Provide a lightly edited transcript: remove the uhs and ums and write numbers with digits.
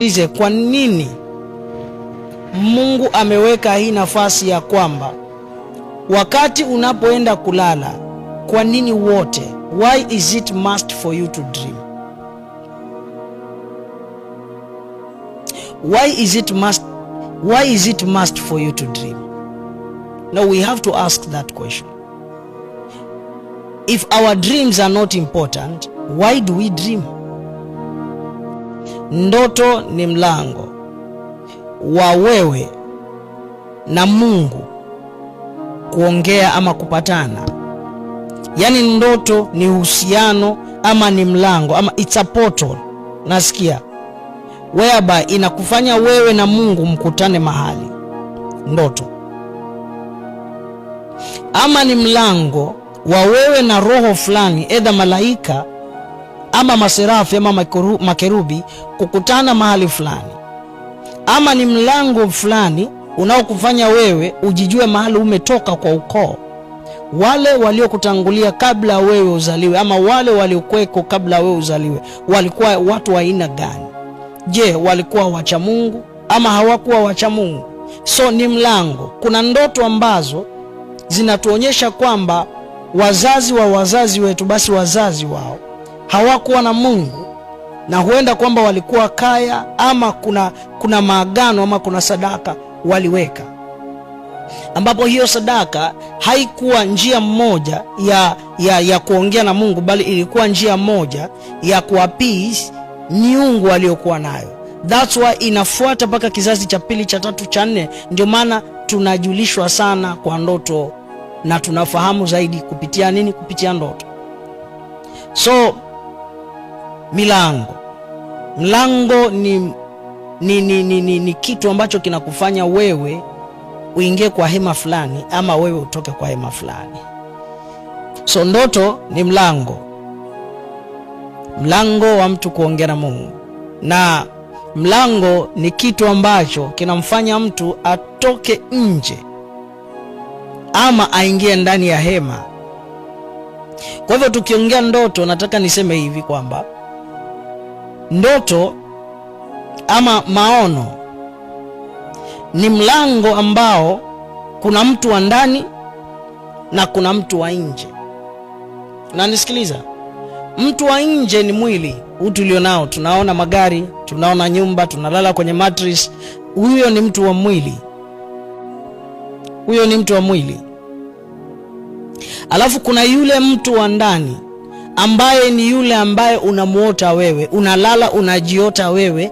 Jiulize kwa nini Mungu ameweka hii nafasi ya kwamba wakati unapoenda kulala, kwa nini wote? Why is it must for you to dream? Why is it must, why is it must for you to dream? No, we have to ask that question. If our dreams are not important, why do we dream? Ndoto ni mlango wa wewe na Mungu kuongea ama kupatana. Yaani ndoto ni uhusiano ama ni mlango ama it's a portal, nasikia, whereby inakufanya wewe na Mungu mkutane mahali. Ndoto ama ni mlango wa wewe na roho fulani, edha malaika ama maserafi ama makerubi kukutana mahali fulani, ama ni mlango fulani unaokufanya wewe ujijue mahali umetoka kwa ukoo, wale waliokutangulia kabla wewe uzaliwe, ama wale waliokuweko kabla wewe uzaliwe walikuwa watu wa aina gani? Je, walikuwa wacha Mungu ama hawakuwa wacha Mungu? So ni mlango. Kuna ndoto ambazo zinatuonyesha kwamba wazazi wa wazazi wetu, basi wazazi wao hawakuwa na Mungu, na huenda kwamba walikuwa kaya ama kuna maagano ama kuna sadaka waliweka, ambapo hiyo sadaka haikuwa njia moja ya kuongea na Mungu, bali ilikuwa njia moja ya kuappease miungu aliyokuwa nayo. That's why inafuata mpaka kizazi cha pili, cha tatu, cha nne. Ndio maana tunajulishwa sana kwa ndoto na tunafahamu zaidi kupitia nini? Kupitia ndoto. So milango, mlango ni kitu ambacho kinakufanya wewe uingie kwa hema fulani ama wewe utoke kwa hema fulani. So ndoto ni mlango, mlango wa mtu kuongea na Mungu, na mlango ni kitu ambacho kinamfanya mtu atoke nje ama aingie ndani ya hema. Kwa hivyo tukiongea ndoto, nataka niseme hivi kwamba ndoto ama maono ni mlango ambao kuna mtu wa ndani na kuna mtu wa nje. Na nisikiliza, mtu wa nje ni mwili huu tulionao, tunaona magari, tunaona nyumba, tunalala kwenye mattress. Huyo ni mtu wa mwili, huyo ni mtu wa mwili. Alafu kuna yule mtu wa ndani ambaye ni yule ambaye unamuota wewe, unalala unajiota wewe